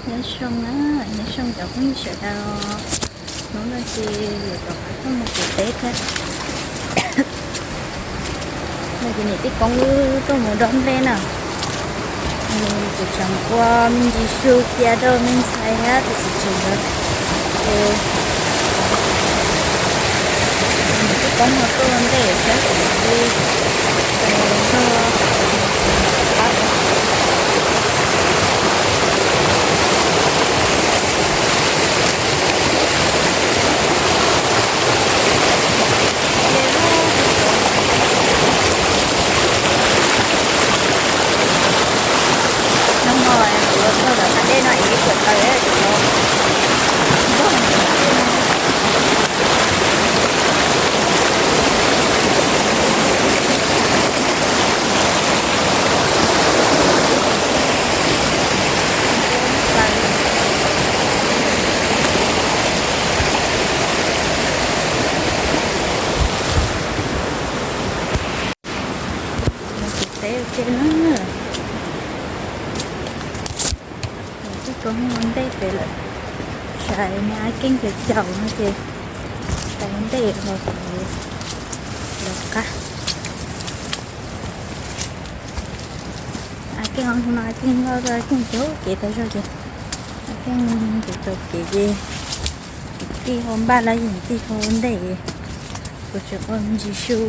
Nyob zoo na, nyob zoo cov phooj ywg sawv daws. Hnub no ces yuav rov qab tuaj mus kuv teb thiab. No ces niam tij Koob wb tuaj mus dob nplej na. Kuv tseem ua me ntsis xyu cia rau me ntxhais thiab tus txiv tsev nkawd. Ces niam tij Koob ho tuaj ua ntej thiab kuv li. Kuv teb ua ke na. Tij Koob ua ntej pem lawm, tsam me Ab Keej caum caum no ces pem ua ntej los kuv lawv qab. Ab Keej, hnub no Ab Keej loj, Ab Keej caum kev tau zog ces Ab Keej caum caum kev ces kuv tij ho npaj lawm, yog tij ho ua ntej, kuv tseem ua me ntsis xyu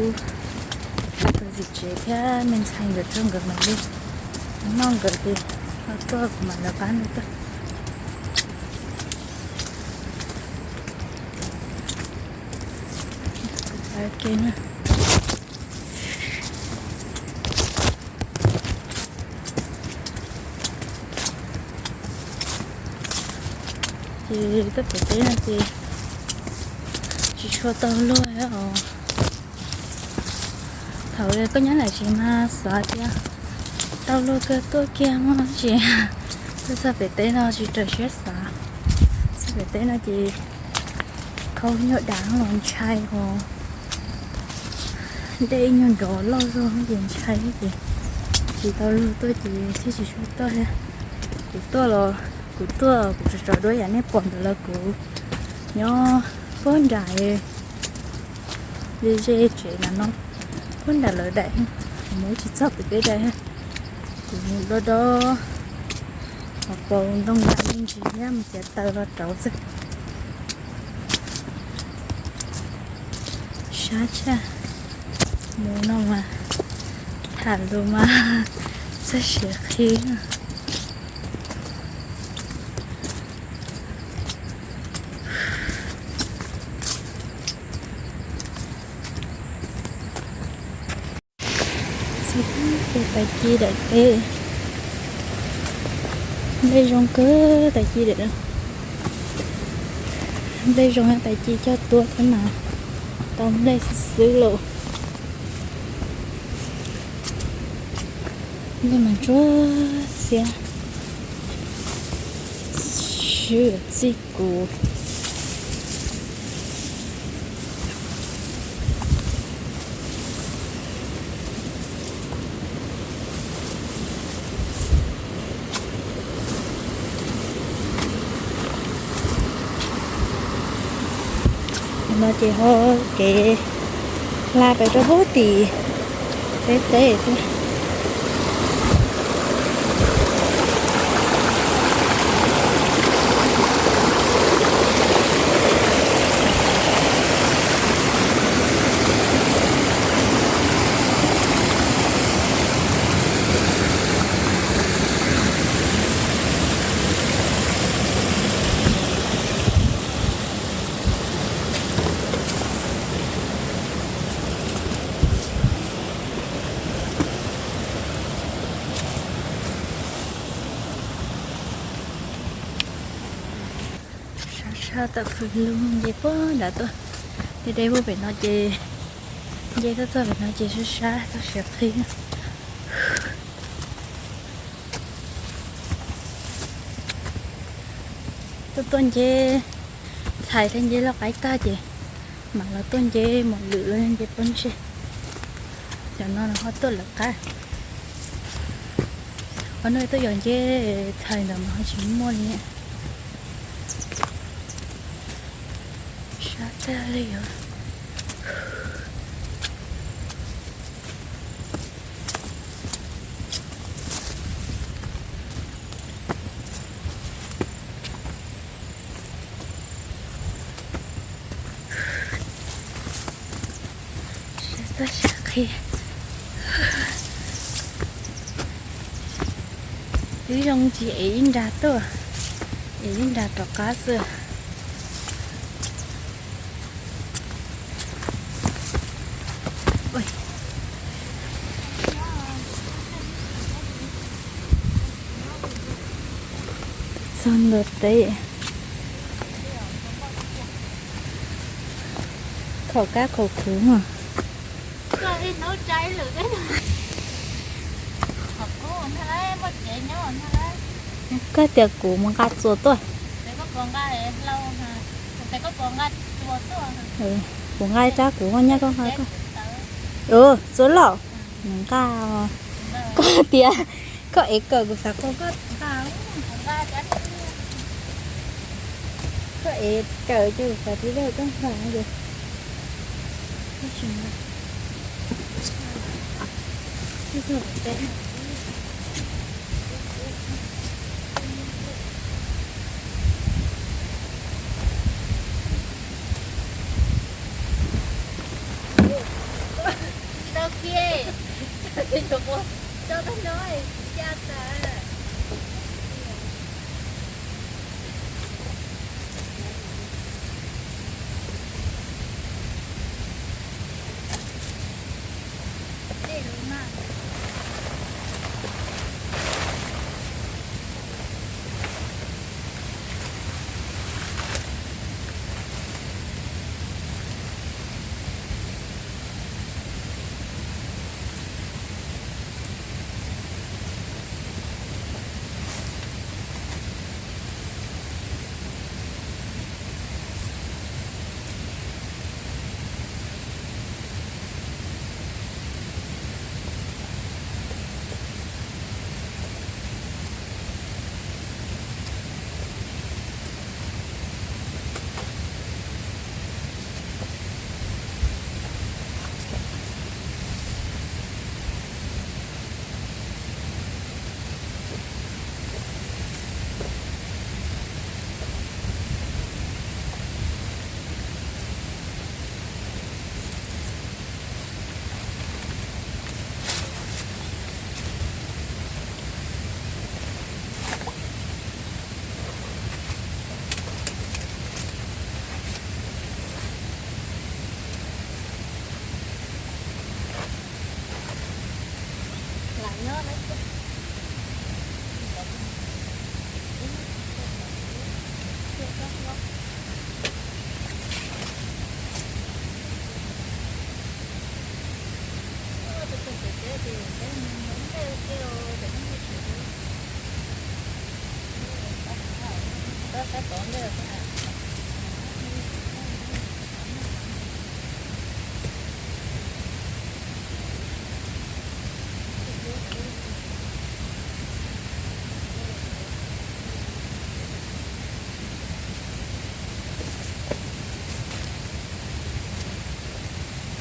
rau tus txiv tsev thiab me ntxhais nkawd rau nkawd mam li noj nkawd ces ho tuaj kuv mam lawv qab no tuaj. Kuv pab ke na. Ces tuaj pem teb no ces tsis tshua tau luag os. Thaum koj nyob lawm tsev mas xav tias tau luag kawg tuaj kiag mog, tab sis tuaj txog pem teb no tsis raws siab xav. Txog pem teb no ces khau nyuag dav los ntshai os. Dej ib nyuag nrov loj zog ces ntshai ces tsis tau luag tuaj ces thiaj tsis tshua tuaj thiab. Kuv tuaj los kuv tuaj kuv tso tso duab yam nej pom ntawd los kuv nyob puag nram ze ze tsev ntawm no, puag nram lawv daim, kuv mus tsis txog pem peb daim. Kuv mus dob dob hauv paus ntoo nram me ntsis thiab mus cav taws los rauv xwb. Sab tshaj, mus no mas tham lus mas txog siav qhi. Tais ci daim teb, nplej zoo kawg tais ci daim. Nplej zoo tais ci cog tuab thiab mas tau nplej xwb xwb lauj. Nplej mas ntsuab xiab, swb txij kuv. No ces ho kev hla pem rau pem tim peb teb thiab. Sab sab tam fwm lug nce puag nram tuaj, deb deb puag pem no ces nce tuaj txog pem no ces sab sab txog siav qhi. Tuaj tuaj nce txhais thiab nce loj qaib tag ces mam los tuaj nce mos lwm los nce pob ntseg. Cov no ho tuaj lawv qab. No tuaj yos nceb txhais ntawd mas ho tsis muaj li. Sab tag li os. Sab tag sab qhia. Twb zoo tsis es ib nra tuaj, es ib nra rov qab xwb. Txog ntawm teb, khaum kab khaum khuv. Koj tias kuv mus nqa txuas tuaj. Kuv nqa ib rab kuv nyob koj nqa koj. Txuas loj. Nqa. Koj tias koj ev kawm kuv xav koj, koj nqa. Koj ev kawm ces kuv xav tib lawm koj nqa.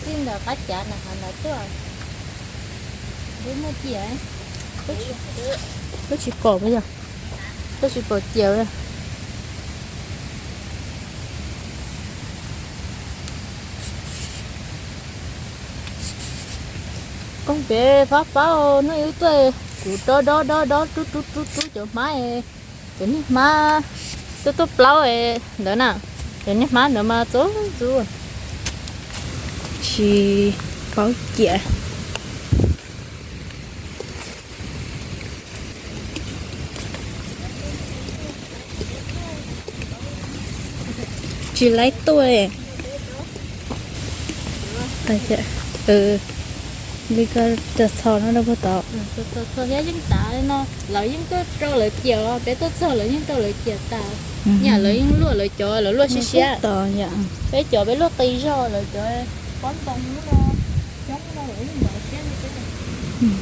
Txij ntawm qab cav na hav ntawd tuaj, twb muaj ciam, twb tsis pom yog, twb tsis pom ciam. Koj pem fab fab no yus tuaj, kuv dob dob dob dob rub rub rub rub cov hmab, cov niag hmab tuaj tuaj plaub ntawd na, cov niag hmab ntawd mas txub txub, tsis paub ciam. Tsis laib tuaj. Li ko, txhos no rau puag tod. Txhos thiab yeej tas li no, lawv yeej tuaj rau lawv ciam, peb tuaj txog lawv yeej rau lawv ciam tas. Nyam lawv yeej luaj lawv cov, lawv luaj siab siab. Peb cov peb luaj qis zog, lawv cov pob ntoo no, coob no lawv yeej ntov siab li peb.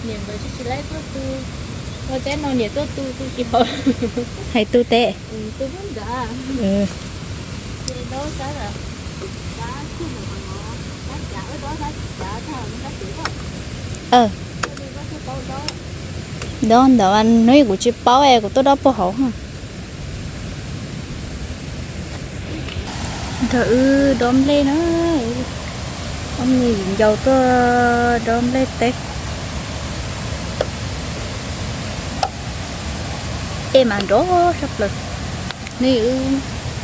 Niam nkawd tsis tsis laib tuaj twg. Ua teb no niam tuaj tu, tu tsis haum. Hais tu teb. Tu ntawd. Dob ntawd mas hnub kuv tsis paub es kuv tuaj dob puag hauv. Nrog wb dob nplej na, ob me viv ncaus tuaj dob nplej teb. Ej mas nrov sab plaws. Neb,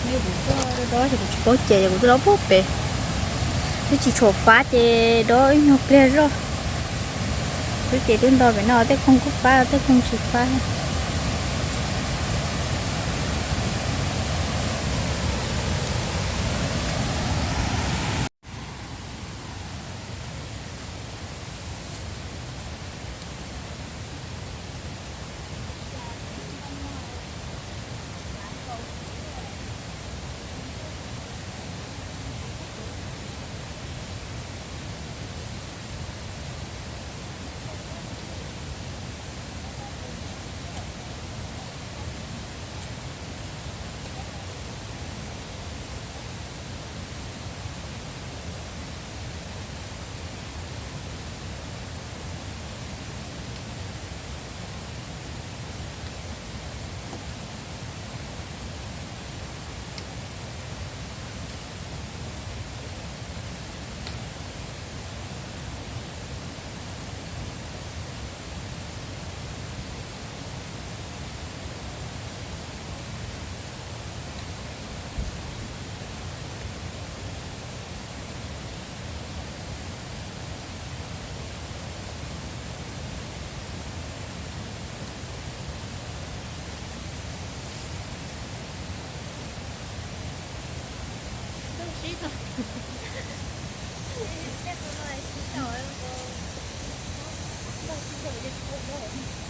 neb kuv tuaj dob ces kuv tsis paub ces kuv tuaj dob puag pem. Twb tsis tshua fab ces dob ib nyuag pliag zoj. Twb ces twb nto pem no tej khoom kuj fab tej khoom tsis fab. Sib txog. Tej qhov no sib tau, nkauj sib tau, nkauj sib tau.